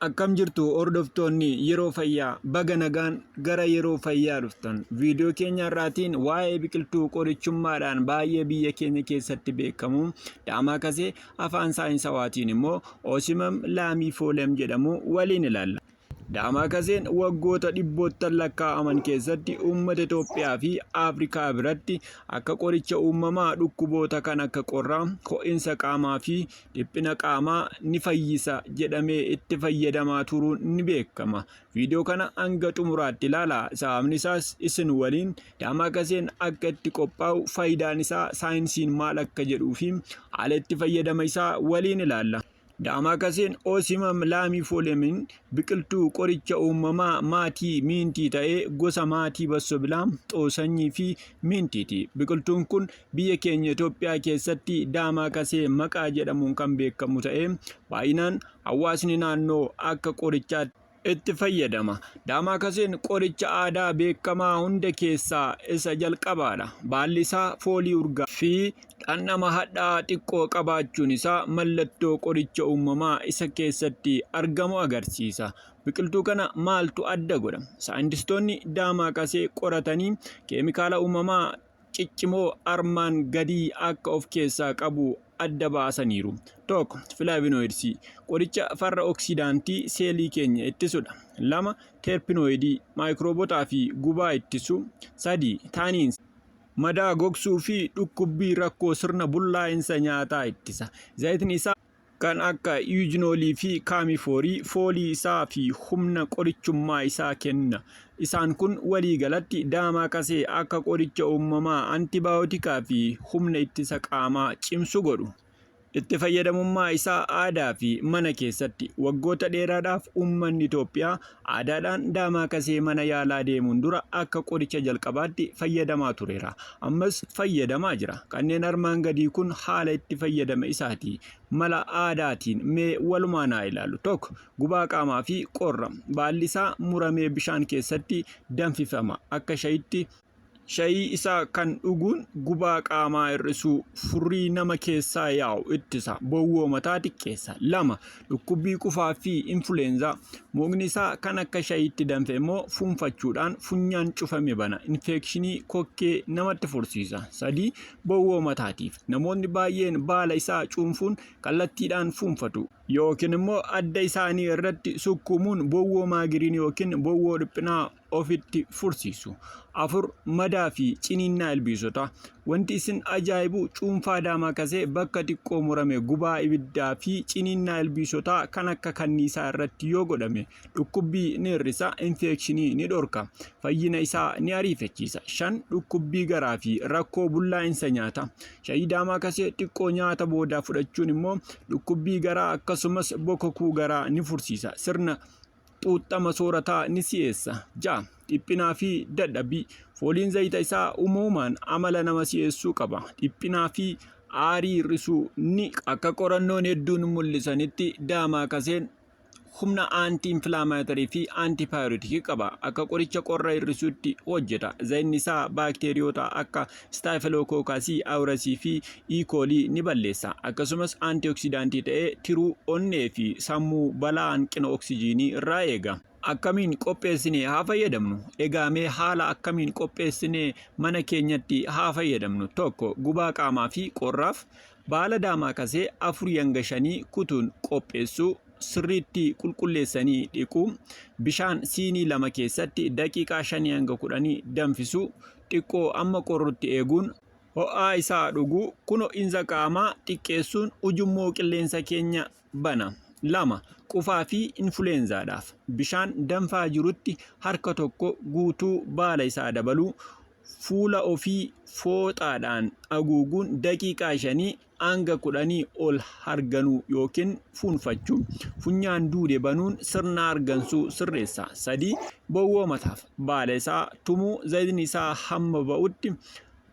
Akkam jirtu hordoftoonni Yeroo Fayyaa, baga nagaan gara Yeroo Fayyaa dhuftan. Viidiyoo keenya har'aatiin waa'ee biqiltuu qorichummaadhaan baay'ee biyya keenya keessatti beekamu Daamaakasee, afaan saayinsawaatiin immoo Ocimum lamiifolium jedhamu waliin ilaalla. Daamaakaseen waggoota dhibboottan lakkaa'aman keessatti uummata Itoophiyaa fi Afrikaa biratti akka qoricha uumamaa dhukkuboota kan akka qorraa, ho'insa qaamaa fi dhiphina qaamaa ni fayyisa jedhamee itti fayyadamaa turuun ni beekama. Viidiyoo kana hanga xumuraatti ilaalaa. Sababni isaas isin waliin Daamaakaseen akka itti qophaa'u, faayidaan isaa saayinsiin maal akka jedhuu fi haala itti fayyadama isaa waliin ilaalla. Daamaakaseen Ocimum lamiifoliumin biqiltuu qoricha uumamaa maatii miintii ta'ee gosa maatii bassobilaa, xoosanyii fi miintiiti. Biqiltuun kun biyya keenya Itoophiyaa keessatti daamaakasee maqaa jedhamuun kan beekamu ta'ee baay'inaan hawaasni naannoo akka qorichaatti itti fayyadama. Daamaakaseen qoricha aadaa beekamaa hunda keessaa isa jalqabaadha. Baalli isaa foolii urgaa fi dhandhama hadhaa'aa xiqqoo qabaachuun isaa mallattoo qoricha uumamaa isa keessatti argamu agarsiisa. Biqiltuu kana maaltu adda godha? Saayintistoonni daamaakasee qoratanii keemikaala uumamaa ciccimoo armaan gadii akka of keessaa qabu adda baasaniiru. 1. Filaavinoyidsii, qoricha farra oksidaantii seelii keenya ittisudha. 2. Teerpinooyidii, maayikiroobotaa fi gubaa ittisu. 3. Taaniins, madaa gogsuu fi dhukkubbii rakkoo sirna bullaa'insa nyaataa ittisa. Zayitni isaa kan akka iyujinoolii fi kaamifoorii foolii isaa fi humna qorichummaa isaa kenna. Isaan kun waliigalatti daamaakasee akka qoricha uumamaa antibaayootikaa fi humna ittisa qaamaa cimsu godhu. Itti fayyadamummaa isaa aadaa fi mana keessatti. Waggoota dheeraadhaaf uummanni Itoophiyaa aadaadhaan daamaakasee mana yaalaa deemuun dura akka qoricha jalqabaatti fayyadamaa tureera. Ammas fayyadamaa jira. Kanneen armaan gadii kun haala itti fayyadama isaati. Mala aadaatiin mee walumaan haa ilaallu. 1. Gubaa qaamaa fi qorra. Baalli isaa muramee bishaan keessatti danfifama. Akka shayitti Shayii isaa kan dhuguun gubaa qaamaa hir'isuu, furrii nama keessaa yaa'u ittisa, bowwoo mataa xiqqeessa. 2. Dhukkubbii qufaa fi infuleenzaa. Mukni isaa kan akka shayiitti danfe immoo fuunfachuudhaan funyaan cufame bana, infekshinii kokkee namatti fursiisa. 3. Bowwoo mataatiif. Namoonni baay'een baala isaa cuunfuun kallattiidhaan fuunfatu. Yookiin immoo adda isaanii irratti sukkuumuun bowwoo maagiriin yookiin bowwoo dhiphinaa ofitti fursiisu. 4. Madaa fi ciniinnaa ilbiisotaa. Wanti isin ajaa'ibu cuunfaa daamaakasee bakka xiqqoo murame gubaa ibiddaa fi ciniinnaa ilbiisotaa kan akka kanniisaa irratti yoo godhame dhukkubbii ni hir'isa, infeekshinii ni dhorka, fayyina isaa ni ariifachiisa. 5. Dhukkubbii garaa fi rakkoo bullaa'insa nyaataa. Shayii daamaakasee xiqqoo nyaata booda fudhachuun immoo dhukkubbii garaa akkasumas bokokuu garaa ni fursiisa. Sirna xuuxxama soorataa ni si'eessa. 6. Dhiphinaa fi dadhabbii. Fooliin zayita isaa uumamumaan amala nama si'eessuu qaba. Dhiphinaa fi aarii hir'isuu ni. Akka qorannoon hedduun mul'isanitti daamaakaseen humna aantii infilaamaatarii fi aantiipaayireetikii qaba. Akka qoricha qorra hir'isuutti hojjeta. Zayinni isaa baakteeriyoota akka istaafilookookasii, awurasii fi iikoolii ni balleessa. Akkasumas antioksidaantii ta'ee tiruu, onnee fi sammuu balaa hanqina oksijiinii irraa eega. Akkamiin qopheessinee haa fayyadamnu? Egaa mee haala akkamiin qopheessinee mana keenyatti haa fayyadamnu? 1. Gubaa qaamaa fi qorraaf baala daamaakasee 4-5 kutuun qopheessuu, sirriitti qulqulleessanii dhiquu, bishaan siinii 2 keessatti daqiiqaa 5-10 danfisuu, xiqqoo amma qorrutti eeguun ho'aa isaa dhuguu, kun ho'insa qaamaa xiqqeessuun ujummoo qilleensa keenya bana. 2. Qufaa fi infuleenzaadhaaf bishaan danfaa jirutti harka tokko guutuu baala isaa dabaluu, fuula ofii fooxaadhaan haguuguun daqiiqaa shanii hanga kudhanii ol harganuu yookiin fuunfachuu, funyaan duude banuun sirna hargansuu sirreessa. 3. Bowwoo mataaf baala isaa tumuu, zayitni isaa hamma ba'utti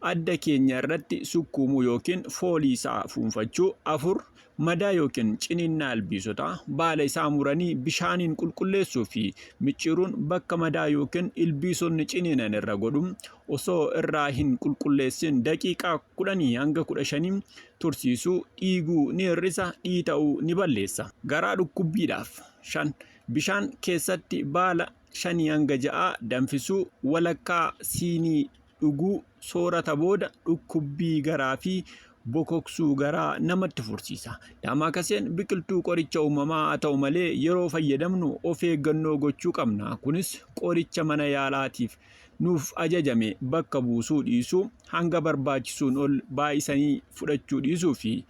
adda keenya irratti sukkuumuu yookiin foolii isaa fuunfachuu. 4. Madaa yookiin ciniinnaa ilbiisotaa baala isaa muranii bishaaniin qulqulleessuu fi micciiruun bakka madaa yookiin ilbiisonni ciniinan irra godhu osoo irraa hin qulqulleessin daqiiqaa 10-15 tursiisuu, dhiiguu ni hir'isa, dhiita'uu ni balleessa. Garaa dhukkubbiidhaaf 5. Bishaan keessatti baala shanii hanga ja'aa danfisuu, walakkaa siinii dhuguu soorata booda dhukkubbii garaa fi bokoksuu garaa namatti fursiisa. Daamaakaseen biqiltuu qoricha uumamaa haa ta'u malee yeroo fayyadamnu of eeggannoo gochuu qabna. Kunis qoricha mana yaalaatiif nuuf ajajame bakka buusuu dhiisuu, hanga barbaachisuun ol baay'isanii fudhachuu dhiisuu fi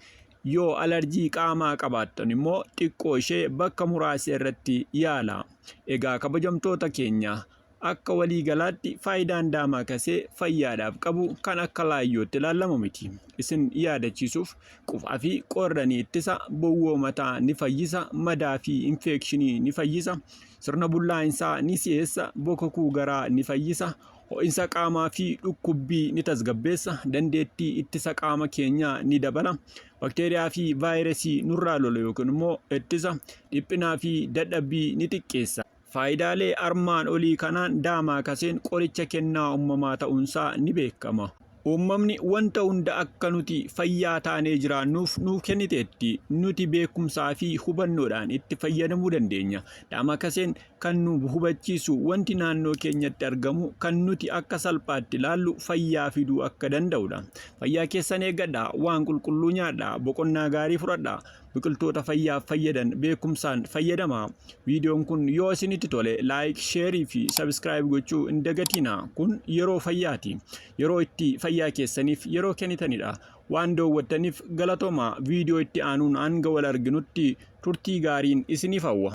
yoo alarjii qaamaa qabaattan immoo xiqqoo ishee bakka muraasa irratti yaala. Egaa kabajamtoota keenya, akka walii galaatti faayidaan daamaakasee fayyaadhaaf qabu kan akka laayyootti ilaalamu miti. Isin yaadachiisuuf qufaa fi qorra ni ittisa, bowwoo mataa ni fayyisa, madaa fi infekshinii ni fayyisa, sirna bullaa'insaa ni si'eessa, bokokuu garaa ni fayyisa, ho'insa qaamaa fi dhukkubbii ni tasgabbeessa, dandeettii ittisa qaama keenyaa ni dabala, bakteeriyaa fi vaayirasii nurraa lola yookiin immoo ittisa, dhiphinaa fi dadhabbii ni xiqqeessa. Faayidaalee armaan olii kanaan daamaakaseen qoricha kennaa uumamaa ta'uunsaa ni beekama. Uumamni wanta hunda akka nuti fayyaa taanee jiraannuuf nuuf kenniteetti. Nuti beekumsaa fi hubannoodhaan itti fayyadamuu dandeenya. Daamaakaseen kan nu hubachiisu wanti naannoo keenyatti argamu kan nuti akka salphaatti ilaallu fayyaa fiduu akka danda'udha. Fayyaa keessan eeggadhaa, waan qulqulluu nyaadhaa, boqonnaa gaarii fudhadhaa. Biqiltoota fayyaaf fayyadan beekumsaan fayyadamaa. Viidiyoon kun yoo isinitti tole like, share fi subscribe gochuu hin dagatinaa. Kun yeroo fayyaati. Yeroo itti fayyaa keessaniif yeroo kennitanidha. Waan daawwattaniif galatoomaa. Viidiyoo itti aanuun hanga wal arginutti turtii gaariin isiniif hawwa.